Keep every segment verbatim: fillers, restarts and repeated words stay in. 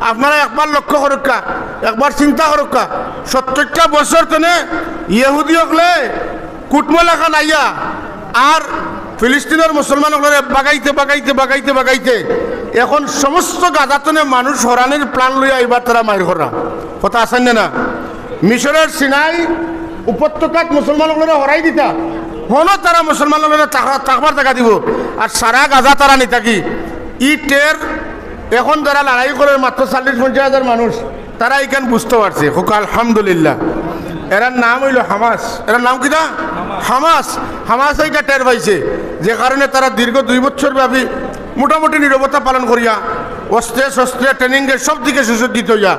আপনারা একবার লক্ষ্য করউক্কা, একবার চিন্তা করউক্কা, সত্তইরটা বছর তনে ইহুদি অকলে কুটমলা খান আইয়া আর ফিলিস্তিনর মুসলমান অকলরে বাগাইতে, বাগাইতে, বাগাইতে, বাগাইতে এখন সমস্ত গাজা তনে মানুষ হরানির প্ল্যান লইয়া এবার তারা মাইর করা কথা আছইন না? না, মিশরর সিনাই উপত্যকাত মুসলমান অকলরে হরাই দিতা, হনো তারা মুসলমান অকলরে থাকা-, থাকবার জাগা দিবো, আর সারা গাজা তারা নিতা কি? ই টের এখন যারা লড়াই করের মাত্র চল্লিশ পঞ্চাশ হাজার মানুষ, তারা ইখান বুঝতে পারছে। কউক্কা আলহামদুলিল্লাহ। এরার নাম অইলো হামাস। এরার নাম কিতা? হামাস। হামাস ইটা টের পাইছে, যে কারণে তারা দীর্ঘ দুই বছর ব্যাপী মোটামুটি নীরবতা পালন করিয়া অস্ত্রে শস্ত্রে ট্রেনিংয়ে সব দিকে সুসজ্জিত অইয়া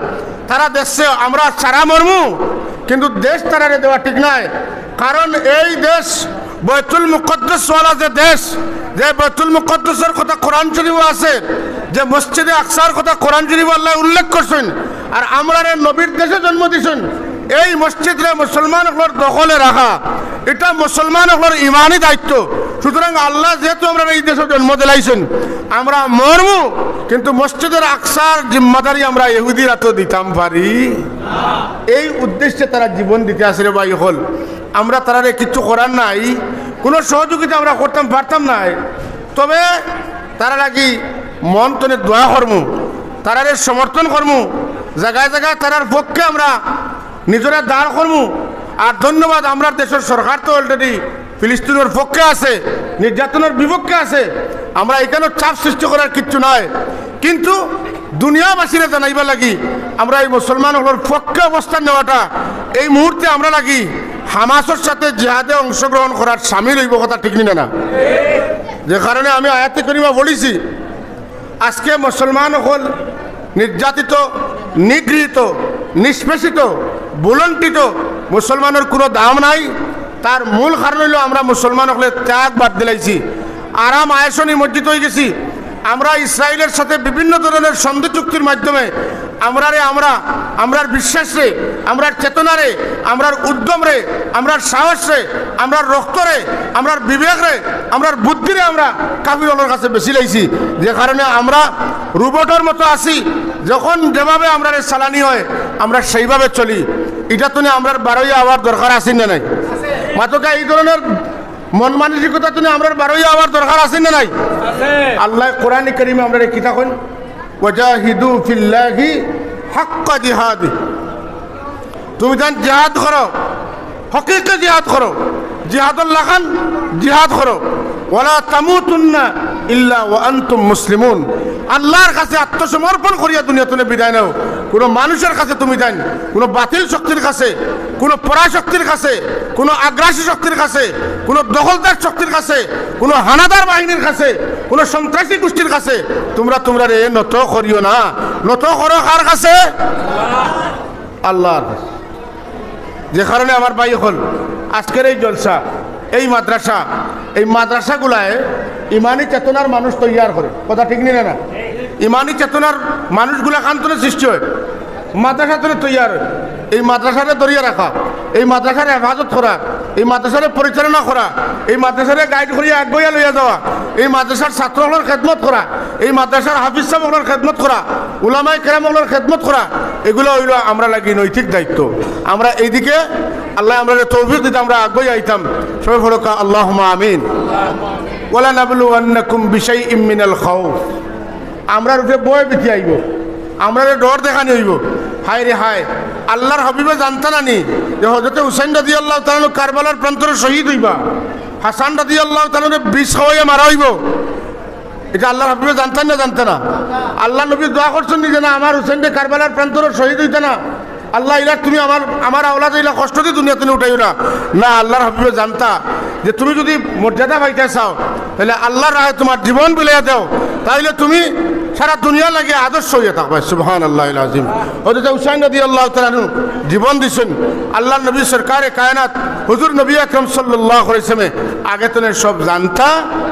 তারা দেখছে আমরা সারা মরমু, কিন্তু দেশ তারারে দেওয়া ঠিক নায়। কারণ এই দেশ বয়তুল মুকাদ্দাসওয়ালা যে দেশ, যে বয়তুল মুকাদ্দাসর কথা কোরআন শরীফো আছে, যে মসজিদে আকসার কথা কোরআন শরীফো আল্লায় উল্লেখ করছইন, আর আমরারে নবীর দেশে জন্ম দিছইন, এই মসজিদরে মুসলমান অকলর দখলে রাখা, ইটা মুসলমান অকলর ইমানি দায়িত্ব। সুতরাং আল্লায় যেহেতু আমরারে ই দেশো জন্ম দিলাইছইন, আমরা মরমু, কিন্তু মসজিদর আকসার জিম্মাদারি আমরা ইহুদির আতো দিতাম পারি। এই উদ্দেশ্যে তারা জীবন দিতে আছে রে ভাই অকল। আমরা তারারে কিচ্ছু করার নাই, কুনু সহযোগিতা আমরা করতাম পারতাম নায়। তবে তারার লাগি মন তনে দোয়া করমু, তারারে সমর্থন করমু, জাগায় জাগায় তারার পক্ষে আমরা নিজরে দাঁড় করমু। আর ধন্যবাদ, আমরার দেশর সরকার তো already ফিলিস্তিনর পক্ষে আছে, নির্যাতনর বিপক্ষে আছে, আমরা ইখানো চাপ সৃষ্টি করার কিচ্ছু নাই। কিন্তু দুনিয়াবাসীরে জানাইবার লাগি আমরা ই মুসলমান অকলর পক্ষে অবস্থান নেওয়াটা এই মুহূর্তে আমরা লাগি হামাসর সাথে জিহাদে অংশগ্রহণ করার সামিল অইবো, কথা ঠিক নি না? না, যে কারণে আমি আয়াতে করিমা পড়ছি, আজকে মুসলমান অকল নির্যাতিত, নিগৃহীত, নিষ্পেষিত, ভূলুণ্ঠিত, মুসলমানর কুনু দাম নাই। তার মূল কারণ অইলো আমরা মুসলমান অকলে ত্যাগ বাদ দিলাইছি। আরাম আয়েশো নিমজ্জিত অইগেছি। আমরা ইসরায়েলর সাথে বিভিন্ন ধরনের সন্ধি চুক্তির মাধ্যমে আমরারে, আমরা, আমরার বিশ্বাসরে, আমরার চেতনারে, আমরার উদ্যমরে, আমরার সাহসরে, আমরার রক্তরে, আমরার বিবেকরে, আমরার বুদ্ধিরে আমরা কাফির অকলর কাছে বেচিলাইছি। যে কারণে আমরা রোবটর মতো আছি, যখন যেভাবে আমরারে চালানি অয় আমরা সেইভাবে চলি। ইটা তনে আমরার বারইয়া আওয়ার দরকার আছে না নাই? মাতকা, ই ধরনের মন মানসিকতা তনে আমরার বারইয়া আওয়ার দরকার আছে না নাই? আল্লায় কোরআনে করিমে আমরারে কিতা কইন? "ওয়াজাহিদু ফিল্লাহি হাক্কা জিহাদি।" তুমি তাইন জিহাদ করো, হকিকি জিহাদ করো, জিহাদর লাখান জিহাদ করো। "ওয়ালা তামুতুন্না ইল্লা ওয়া আনতুম মুসলিমুন।" আল্লার কাছে আত্মসমর্পণ করিয়া দুনিয়া তনে বিদায় নেও। কুনু মানুষর কাছে তুমি তাইন, কুনু বাতিল শক্তির কাছে, কুনু পরাশক্তির কাছে, কুনু আগ্রাসী শক্তির কাছে, কুনু দখলদার শক্তির কাছে, কুনু হানাদার বাহিনীর কাছে, কুনু সন্ত্রাসী গোষ্ঠীর কাছে তুমরা তুমরারে নত করিও না। নত করো কার কাছে? আল্লার কাছে। যে কারণে আমার ভাই অকল, আজকের এই জলসা, এই মাদ্রাসা, এই মাদ্রাসাগুলায় ইমানি চেতনার মানুষ তৈয়ার করে, কথা ঠিক নি না? না, ইমানি চেতনার মানুষগুলা কান তনে সৃষ্টি অয়, মাদ্রাসা তনে তৈয়ার অয়। এই মাদ্রাসারে ধরিয়া রাখা, এই মাদ্রাসারে হেফাজত করা, এই মাদ্রাসারে পরিচালনা করা, এই মাদ্রাসারে গাইড করিয়া আগুয়াইয়া লইয়া যাওয়া, এই মাদ্রাসার ছাত্র অকলর খেদমত করা, এই মাদ্রাসার হাফিজ সাব অকলর খেদমত করা, উলামায়ে কেরাম অকলর খেদমত করা, এগুলা অইলো আমরার লাগি নৈতিক দায়িত্ব। আমরা এইদিকে আল্লায় আমরারে তৌফিক দিতা আমরা আগুয়াইয়া আইতাম। সবে পড়ুক্কা আল্লাহুম্মা আমিন। ওয়ালা নাবলুওয়ান্নাকুম বিশাইইম মিনাল খাউফ। আমরার উপরে ভয় ভীতি আইবো, আমরারে ডর দেখানি অইবো। হায় রে হায়, আল্লার হাবিবে জানতা না নি যে হযরতে হুসাইন রাদিয়াল্লাহু তাআলা আনহু কারবালার প্রান্তরে শহীদ অইবা, হাসান রাদিয়াল্লাহু তাআলা আনহুরে বিষ খাওয়াইয়া মারা অইবো? ইটা আল্লার হাবিবে জানতা না, জানতা না? আল্লার নবী দোয়া করছইন নি যে, "না, আমার হুসাইনরে কারবালার প্রান্তরে শহীদ অইতা না, আল্লাহ, ইলা তুমি আমার, আমার আওলাদরে ইলা কষ্ট দি দুনিয়া তনে উঠাইও না"? না, আল্লার হাবিবে জানতা যে তুমি যুদি মর্যাদা পাইতা চাও, তাইলে আল্লার রাহে তুমার জীবন বিলাইয়া দেও, তাইলে তুমি সারা দুনিয়ার লাগি আদর্শ অইয়া থাকবায়। সুবহানাল্লাহিল আযীম। হযরতে হুসাইন রাদিয়াল্লাহু তাআলা আনহু জীবন দিছইন, আল্লার নবী সরকারে কায়নাত হুজুর নবী আকরাম সাল্লাল্লাহু আলাইহি ওয়াসাল্লামে আগে তনে সব জানতা,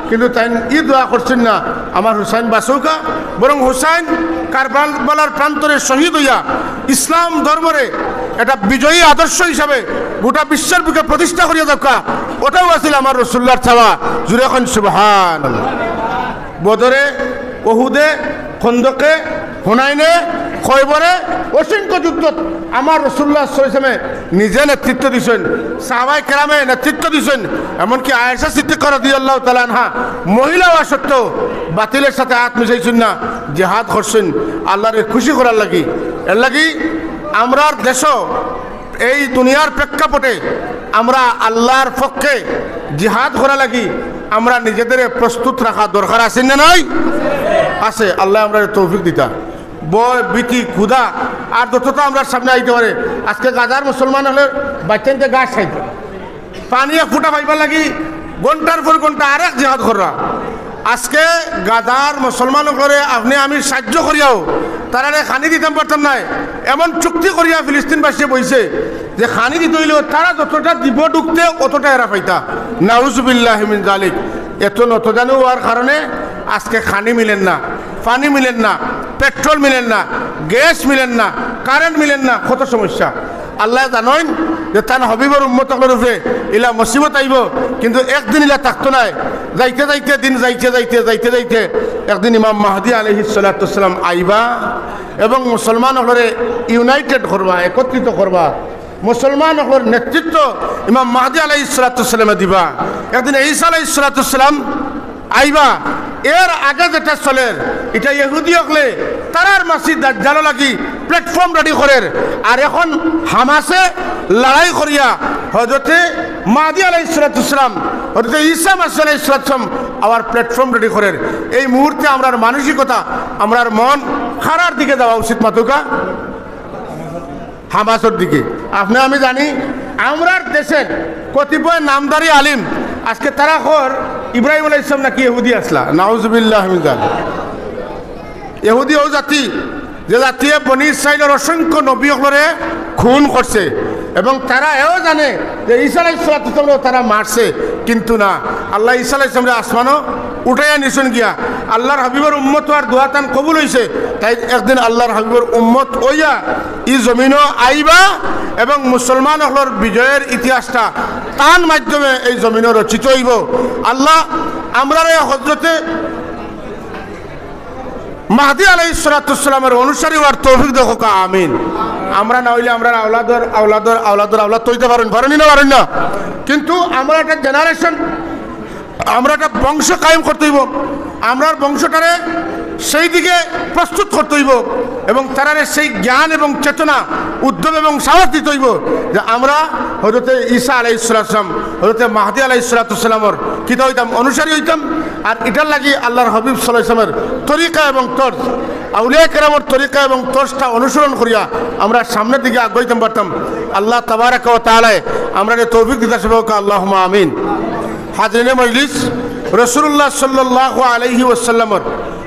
কিন্তু তাইন ই দোয়া করছইন না, "আমার হুসাইন বাঁচউক্কা", বরং হুসাইন কারবালার প্রান্তরে শহীদ অইয়া ইসলাম ধর্মরে একটা বিজয়ী আদর্শ হিসাবে গোটা বিশ্বর বুকে প্রতিষ্ঠা করিয়া যাউক্কা, ওটাউ আছিল আমার রাসুলুল্লাহর চাওয়া। জুরে কইন সুবহানাল্লাহ। বদরে, উহুদে, খন্দকে, হুনাইনে, খয়বরে অসংখ্য যুদ্ধত আমার রাসূলুল্লাহ সাল্লাল্লাহু আলাইহি ওয়াসাল্লামে নিজে নেতৃত্ব দিছইন, সাহাবায়ে কেরামে নেতৃত্ব দিছইন, এমনকি আয়েশা সিদ্দিকা রাদিয়াল্লাহু তাআলা আনহা মহিলা অওয়া সত্ত্বেও বাতিলর সাথে আত মিশাইছইন না, জিহাদ করছইন আল্লাহরে খুশি করার লাগি। এর লাগি আমরার দেশও এই দুনিয়ার প্রেক্ষাপটে আমরা আল্লাহর পক্ষে জিহাদ করা লাগি আমরা নিজেদের প্রস্তুত রাখা দরকার আছে না নাই? আছে। আল্লাহ আমরারে তৌফিক দিতা। ভয়, ভীতি, ক্ষুধা আর যতটা আমরার সামনে আইতে পারে। আজকে গাজার মুসলমান অকলে বাইচ্চাইন্তে গাছ খাইতে, পানি এক ফুটা পাইবার লাগি ঘন্টার পর ঘন্টা আরেক জিহাদ কররা। আজকে গাজার মুসলমান অকলরে আপনে আমি সাহায্য করিয়াও তারারে খানি দিতাম পারতাম নায়। এমন চুক্তি করিয়া ফিলিস্তিনবাসী বইছে যে খানি দিতে অইলেও তারা যতটা দিব ঢুকতে অতটা এরা পাইতা। নাউজুবিল্লাহি মিন জালিক। এত নতজানু অওয়ার কারণে আজকে খানি মিলের না, পানি মিলের না, পেট্রোল মিলের না, গ্যাস মিলের না, কারেন্ট মিলের না, কত সমস্যা। আল্লায় জানইন যে তান হাবিবর উম্মত অকলর উপরে ইলা মুসিবত আইবো, কিন্তু একদিন ইলা থাকতো নায়। যাইতে যাইতে, দিন যাইতে যাইতে, যাইতে যাইতে একদিন ইমাম মাহদি আলাইহিস সালাতু ওয়াস সালাম আইবা এবং মুসলমান অকলরে ইউনাইটেড করবা, একত্রিত করবা। মুসলমান অকলর নেতৃত্ব ইমাম মাহদি আলাইহিস সালাতু ওয়াস সালামে দিবা। একদিন ঈসা আলাইহিস সালাতু ওয়াস সালাম আইবা। এর আগে যেটা চলের, ইটা ইহুদি অকলে তারার মাসি দাজ্জালর লাগি প্ল্যাটফর্ম রেডি করের। আর এখন হামাসে লড়াই করিয়া হযরতে মাহদি আলাইহিস সালাতু ওয়াস সালাম, হযরতে ঈসা মাসিহ আলাইহিস সালাতু ওয়াস সালাম আবার প্ল্যাটফর্ম রেডি করের। এই মুহূর্তে আমরার মানসিকতা, আমরার মন কারার দিকে যাওয়া উচিত মাতুক্কা? হামাসর দিকে। আপনে আমি জানি, আমরার দেশের কতিপয় নামধারী আলিম আজকে তারা কর ইব্রাহিম আলাইহিস সালাম নাকি ইহুদি আছলা। নাউজুবিল্লাহ মিন জালিক। ইহুদি অউ জাতি, যে জাতিয়ে বনি ইসরাইলর অসংখ্য নবী অকলরে খুন করছে এবং তারা এও জানে যে ঈসা আলাইহিস সালাতু ওয়াস সালামরেও তারা মারছে, কিন্তু না, আল্লায় ঈসা আলাইহিস সালামরে আসমানো উঠাইয়া নিছইন গিয়া। আল্লাহর হাবিবর উম্মত অওয়ার দোয়া তান কবুল অইছে, তাইন একদিন আল্লাহর হাবিবর উম্মত অইয়া ই জমিনো আইবা এবং মুসলমান অকলর বিজয়ের ইতিহাসটা তান মাধ্যমে এই জমিনো রচিত অইবো। আল্লাহ আমরারে হযরতে মাহদি আলাইহিস সালাতু ওয়াস সালামর অনুসারী অওয়ার তৌফিক দেউক্কা, আমিন। আমরা না অইলে আমরার আওলাদর আওলাদর আওলাদর আওলাদ তো অইতা পারইন, পারইন নি না, পারইন না? কিন্তু আমরা একটা জেনারেশন, আমরা একটা বংশ কায়েম করতে অইবো, আমরার বংশটারে সেই দিকে প্রস্তুত করতে অইবো এবং তারারে সেই জ্ঞান এবং চেতনা, উদ্যম এবং সাহস দিতে অইবো যে আমরা হযরতে ঈসা আলাইহিস সালাতু ওয়াস সালাম, হযরতে মাহদি আলাইহিস সালাতু ওয়াস সালামর কিতা অইতাম, অনুসারী অইতাম। আর ইটার লাগি আল্লাহর হাবিব সাল্লাল্লাহু আলাইহি ওয়াসাল্লামর তরিকা এবং তর্জ, আউলিয়া কেরামর তরিকা এবং তর্জটা অনুসরণ করিয়া আমরা সামনের দিকে আগাইতাম পারতাম। আল্লাহ তাবারাকা ওয়া তাআলায় আমরারে তৌফিক দিতা সবে কউক্কা, আল্লাহুম্মা আমিন। হাজিরিনে মজলিস, রাসূলুল্লাহ সাল্লাল্লাহু আলাইহি ওয়াসাল্লামর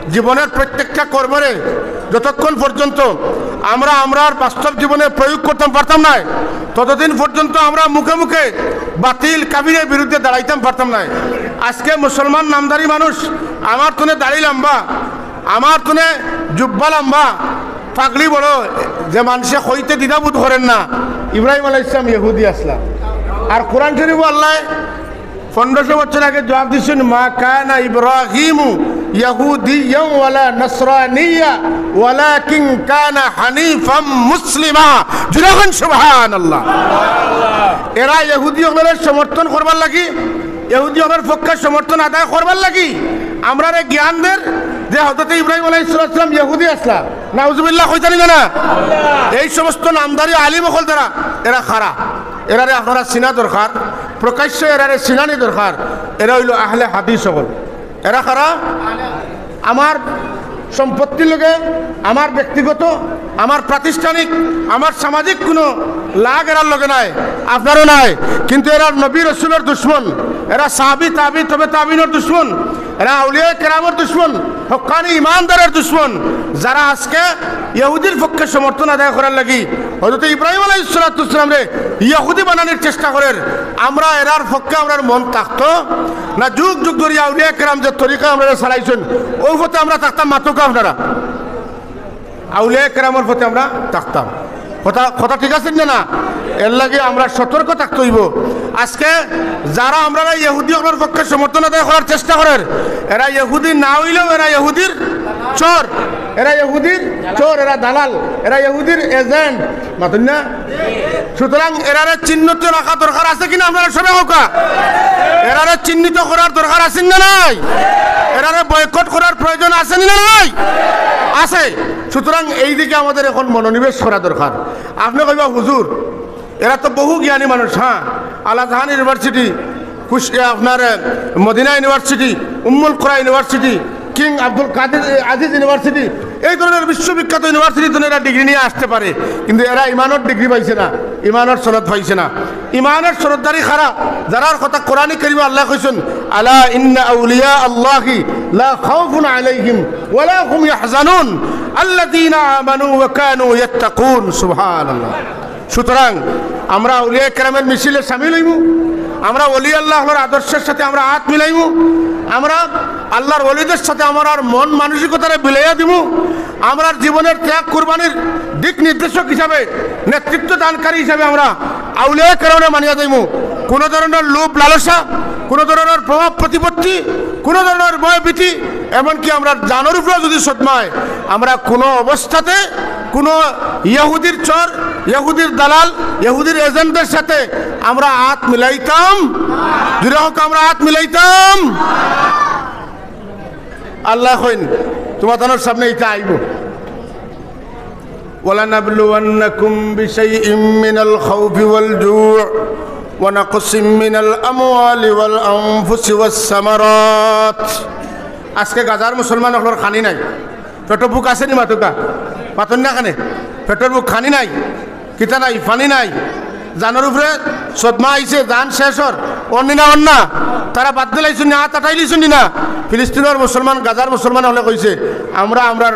জীবনের প্রত্যেকটা কর্মরে যতক্ষণ পর্যন্ত আমরা আমরার বাস্তব জীবনে প্রয়োগ করতাম পারতাম নায়, ততদিন পর্যন্ত আমরা মুখে মুখে বাতিল কাফিরের বিরুদ্ধে দাঁড়াইতাম পারতাম নায়। আজকে মুসলমান নামধারী মানুষ, আমার তনে দাড়ি লম্বা, আমার তনে জুব্বা লম্বা, পাগড়ি বড়, যে মানষে কইতে দ্বিধাবোধ করের না, ইব্রাহিম আলাইহিস সালাম ইহুদি আছলা। আর কোরআন শরীফো আল্লায় পনেরোশো বছর আগে জবাব দিছইন, "মা কানা ইব্রাহিমু ইয়াহুদিয়্যান ওয়ালা নাসরানিয়্যা ওয়ালাকিন কানা হানিফাম মুসলিমা।" জুরে কউক্কা সুবহানাল্লাহ। এরা ইহুদি অকলরে সমর্থন করবার লাগি, ইহুদি অকলর পক্ষে সমর্থন আদায় করবার লাগি আমরারে জ্ঞান দের যে হযরতে ইব্রাহিম আলাইহিস সালাতু ওয়াস সালাম ইহুদি আছলা। নাউজুবিল্লাহ কইতা নি না? এই সমস্ত নামধারী আলিম অকল যারা, এরা কারা? এরারে আপনারা চিনা দরকার, প্রকাশ্যে এরারে চিনানি দরকার। এরা অইলো আহলে হাদিস অকল। এরা কারা? আমার সম্পত্তির লগে, আমার ব্যক্তিগত, আমার প্রাতিষ্ঠানিক, আমার সামাজিক কুনু লাগ এরার লগে নাই, আপনারও নাই। কিন্তু এরা নবী রসুলর দুশমন, এরা সাহাবী, তাবী, তবে তাবিনর দুশমন, এরা আউলিয়া কেরামর দুশমন, হক্কানি ইমানদারর দুশমন, যারা আজকে ইহুদির পক্ষে সমর্থন আদায় করার লাগি হযরত ইব্রাহিম আলাইহিস সালাতু ওয়াস সালামরে ইহুদি বানানির চেষ্টা করের। আমরা এরার পক্ষে আমরার মন থাকতো না? যুগ যুগ ধরি আউলিয়া কেরাম যে তরিকা আমরারে চালাইছইন, অউ পথে আমরা থাকতাম, মাতউক্কা আপনারা। আউলিয়া কেরামর পথে আমরা থাকতাম। কথা কথা ঠিক আছে না? না, এর লাগি আমরা সতর্ক থাকতে অইবো। আজকে যারা আমরারে ইহুদি অকলর পক্ষে সমর্থন আদায় করার চেষ্টা করের, এরা ইহুদি না অইলেও এরা ইহুদির চোর, এরা ইহুদির চোর, এরা দালাল, এরা ইহুদির এজেন্ট। মাতুন না? সুতরাং এরারে চিহ্নিত রাখা দরকার আছে কিনা আপনারা সবে কউক্কা? এরারে চিহ্নিত করার দরকার আছে না নাই? এরারে বয়কট করার প্রয়োজন আছে না নাই? আছে। সুতরাং এই দিকে আমাদের এখন মনোনিবেশ করা দরকার। আপনে কইবা, "হুজুর, এরা তো বহু জ্ঞানী মানুষ।" হ্যাঁ, আল আজহার ইউনিভার্সিটি, কুশ-, এ, আপনার, এ, মদিনা ইউনিভার্সিটি, উম্মুল কুরা ইউনিভার্সিটি, কিং আব্দুল কাদের, এ, আজিজ ইউনিভার্সিটি, এই ধরনের বিশ্ববিখ্যাত ইউনিভার্সিটি থেকে এরা ডিগ্রি নিয়া আসতে পারে, কিন্তু এরা ইমানর ডিগ্রি পাইছে না, ইমানর সনদ পাইছে না। ইমানর সনদদারি কারা, যারার কথা কোরআনে কারিমে আল্লায় কইছইন, "আলা ইন্না আউলিয়া আল্লাহি লা খাউফুন আলাইহিম ওয়া লা হুম ইয়াহজানুন, আল্লাযীনা আমানু ওয়া কানু ইয়াত্তাকুন।" সুবহানাল্লাহ। সুতরাং আমরা আউলিয়া কেরামের মিছিলে সামিল অইমু, আমরা ওলি আল্লাহ অকলর আদর্শের সাথে আমরা আত মিলাইমু, আমরা আল্লাহর ওলিদের সাথে আমরার মন মানসিকতারে মিলাইয়া দিমু, আমরার জীবনের ত্যাগ কুরবানির দিক নির্দেশক হিসাবে, নেতৃত্ব দানকারী হিসাবে আমরা আউলিয়া কেরামরে মানিয়া যাইমু। কোনো ধরনের লোভ লালসা, কোনো ধরনের প্রভাব প্রতিপত্তি, কোনো ধরনের ভয় ভীতি, এমনকি আমরার জানর উপরেও যদি সদমায়, আমরা কোনো অবস্থাতে কোনো ইহুদির চর, ইহুদির দালাল, ইহুদির এজেন্টদের সাথে আমরা আত মিলাইতাম, জুরে কউক্কা, আমরা আত মিলাইতাম। আল্লায় কইন, তুমাতানর সামনে ইতা আইবো। ولنبلونكم بشيء من الخوف والجوع ونقص من الأموال والأنفس والثمرات। আজকে গাজার মুসলমান অকলর খানি নাই, পেটো ভুক আছে নি মাতুক্কা? মাতইন না কেনে? পেটো ভুক, খানি নাই, কিতা নাই, পানি নাই, জানর উপরে সদমা আইছে, জান শেষ অর, অর নি না, অর না? তারা বাদ দিলাইছইন নি, আত আটাইলিছইন নি না? ফিলিস্তিনর মুসলমান, গাজার মুসলমান অকলে কইছে, "আমরা আমরার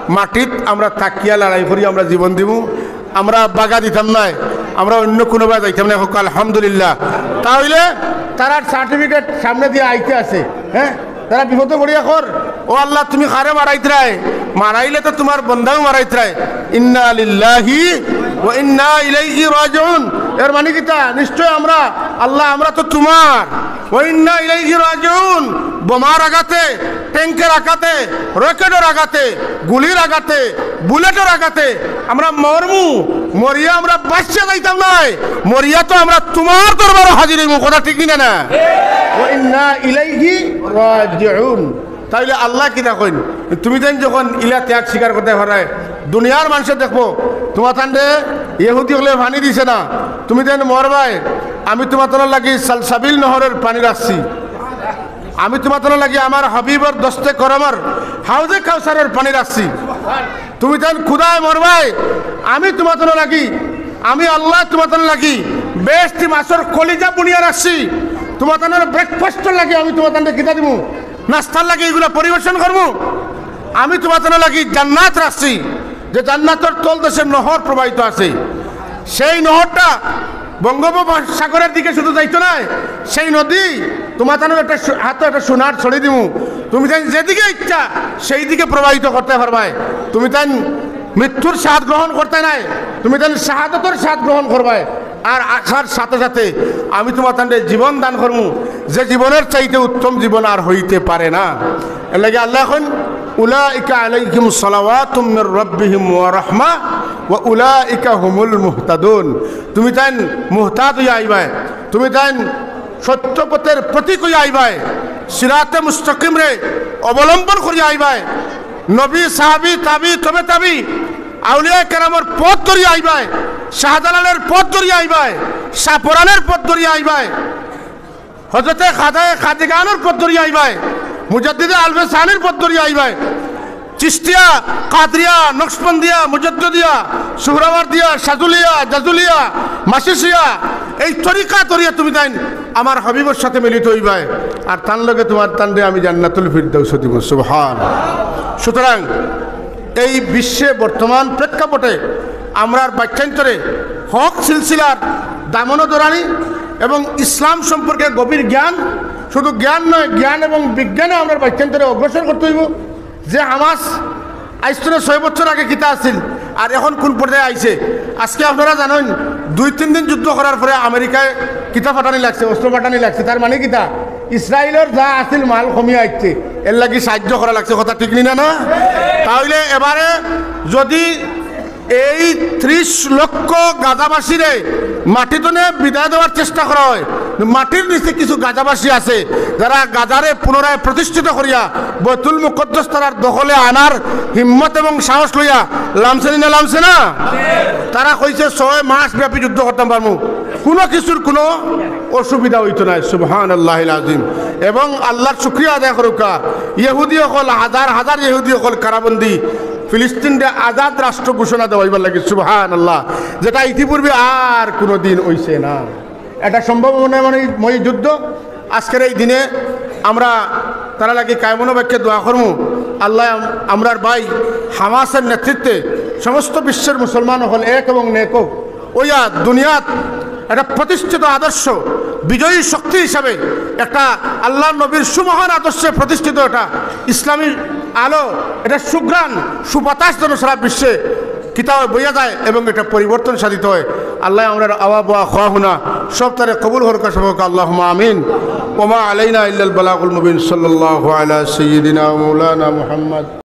মাটিত আমরা থাকিয়া লড়াই করি, আমরা জীবন দিমু, আমরা বাগা দিতাম নায়, আমরা অন্য কুনুবায় যাইতাম নায়।" কউক্কা আলহামদুলিল্লাহ। তা অইলে তারার সার্টিফিকেট সামনে দিয়া আইতে আছে, হ্যাঁ? তারা বিপদো পড়িয়া কর, "ও আল্লাহ, তুমি কারে মারাইতরায়? মারাইলে তো তুমার বন্দাও মারাইতরায়।" ইন্না লিল্লাহি ওয়া ইন্না ইলাইহি রাজিউন। এর মানে কিতা? নিশ্চয় আমরা, আল্লাহ, আমরা তো তুমার। ওয়া ইন্না ইলাইহি রাজিউন। বোমার আঘাতে, ট্যাঙ্কের আঘাতে, রকেটর আঘাতে, গুলির আঘাতে, বুলেটর আঘাতে আমরা মরমু, মরিয়া আমরা বাঁচিয়া যাইতাম নায়, মরিয়া তো আমরা তুমার দরবারো হাজির অইমু। কথা ঠিক নি না? না, ওয়া ইন্না ইলাইহি রাজিউন। তাইলে আল্লায় কিতা কইন? তুমি তাইন যখন ইলা ত্যাগ স্বীকার করতায় পাররায়, দুনিয়ার মানষে দেখবো, তুমাতানরে ইহুদি অকলে পানি দিছে না, তুমি তাইন মরবায়, আমি তুমাতানর লাগি সালসাবিল নহরর পানি রাখছি, আমি তুমাতানর লাগি আমার হাবিবর দস্তে করমর হাউজে কাউসারর পানি রাখছি। তুমি তাইন ক্ষুধায় মরবায়, আমি তুমাতানর লাগি, আমি আল্লায় তুমাতানর লাগি বেহেশতি মাছর কলিজা বুনিয়া রাখছি। তুমাতানর ব্রেকফাস্টর লাগি আমি তুমাতানরে কিতা দিমু? নাস্তার লাগি ইগুলা পরিবেশন করমু। আমি তুমাতানর লাগি জান্নাত রাখছি, যে জান্নাতর তলদেশে নহর প্রবাহিত আছে। সেই নহরটা বঙ্গোপসাগরের দিকে শুধু যাইতো নায়, সেই নদী তুমাতানর একটা সু-, হাতো একটা সোনার ছড়ি দিমু। তুমি তাইন যেদিকে ইচ্ছা সেই দিকে প্রবাহিত করতায় পারবায়। তুমি তাইন মৃত্যুর স্বাদ গ্রহণ করতায় নায়, তুমি তাইন শাহাদতর স্বাদ গ্রহণ করবায়। আর আসার সাথে সাথে আমি তুমাতানরে জীবন দান করমু, যে জীবনের চাইতে উত্তম জীবন আর হইতে পারে না। এর লাগি আল্লায় কইন, "উলাইকা আলাইহিম সালাওয়াতুম মির রাব্বিহিম ওয়া রাহমা ওয়া উলাইকা হুমুল মুহতাদুন।" তুমি তাইন মুহতাদ অইয়া আইবায়, তুমি তাইন সত্য পথের প্রতীক অইয়া আইবায়, সিরাতে মুস্তাকিমরে অবলম্বন করিয়া আইবায়, নবী, সাহাবী, তাবি, তবে তাবি, আউলিয়া কেরামর পথ ধরিয়া আইবায়, শাহজালালের পথ ধরিয়া আইবায়, শাহপরানের পথ ধরিয়া আইবায়, হযরতে খাজায়ে খাজগানর পথ ধরিয়া আইবায়, মুজাদ্দিদে আলফে সানির পথ ধরিয়া আইবায়, চিশতিয়া, কাদরিয়া, নকশবন্দিয়া, মুজাদ্দিদিয়া, সুহরাওয়ার্দিয়া, শাজুলিয়া, জাজুলিয়া, মাশিশিয়া, এই তরিকা ধরিয়া তুমি তাইন আমার হাবিবর সাথে মিলিত অইবায়, আর তান লগে তুমার তানরে আমি জান্নাতুল ফিরদাউস দিমু। সুবহান। সুতরাং এই বিশ্বে বর্তমান প্রেক্ষাপটে আমরার বাচ্চাইন্তরে হক সিলসিলার দামনো ধরানি এবং ইসলাম সম্পর্কে গভীর জ্ঞান, শুধু জ্ঞান নয়, জ্ঞান এবং বিজ্ঞানে আমরার বাচ্চাইন্তরে অগ্রসর করতে অইবো। যে হামাস আইজ থনে ছয় বছর আগে কিতা আছিল, আর এখন কুন পর্যায়ে আইছে, আজকে আপনারা জানইন, দুই তিন দিন যুদ্ধ করার পরে আমেরিকায় কিতা ফাটানি লাগছে, অস্ত্র ফাটানি লাগছে। তার মানে কিতা? ইসরায়েলর যা আছিল মাল কমিয়া আইছে, এর লাগি সাহায্য করা লাগছে। কথা ঠিক নি না, না? তাহলে এবারে যদি এই ত্রিশ লক্ষ গাজাবাসীরে মাটি তনে বিদায় দেওয়ার চেষ্টা করা হয়, মাটির নিচে কিছু গাজাবাসী আছে, যারা গাজারে পুনরায় প্রতিষ্ঠিত করিয়া বৈতুল মুকদ্দস তারার দখলে আনার হিম্মত এবং সাহস লইয়া লামছে নি না, লামছে না? তারা কইছে, "ছয় মাস ব্যাপী যুদ্ধ করতাম পারমু, কোনো কিছুর কোনো অসুবিধা হইতো না।" সুবহানাল্লাহিল আজিম। এবং আল্লাহর শুকরিয়া আদায় করুকা, ইহুদি অকল হাজার হাজার ইহুদি অকল কারাবন্দি ফিলিস্তিনরে আজাদ রাষ্ট্র ঘোষণা দেওয়াইবার লাগি। সুবহানাল্লাহ। যেটা ইতিপূর্বে আর কোনো দিন হইছে না। এটা সম্ভাবনা মানে মই যুদ্ধ আজকের এই দিনে আমরা তারা লাগি কায়মনোবাক্যে দোয়া করমু। আল্লাহ আম-, আমরার ভাই হামাসের নেতৃত্বে সমস্ত বিশ্বের মুসলমান অকল এক এবং নেক অউক, ওইয়া দুনিয়াত একটা প্রতিষ্ঠিত আদর্শ, বিজয়ী শক্তি হিসাবে একটা আল্লাহর নবীর সুমহান আদর্শে প্রতিষ্ঠিত একটা ইসলামী আলো, এটা সুঘ্রাণ, সুবাতাস যেন সারা বিশ্বে কিতাবে বইয়া যায় এবং এটা পরিবর্তন সাধিত হয়। আল্লাহ আমরার আওয়া বওয়া, খাওয়া হুনা সব তারে কবুল করুকা, সবকা। আল্লাহুম্মা আমিন। ওমা আলাইনা ইল্লাল বালাগুল মুবিন। সাল্লাল্লাহু আলা সাইয়্যিদিনা ওয়া মাওলানা মুহাম্মদ।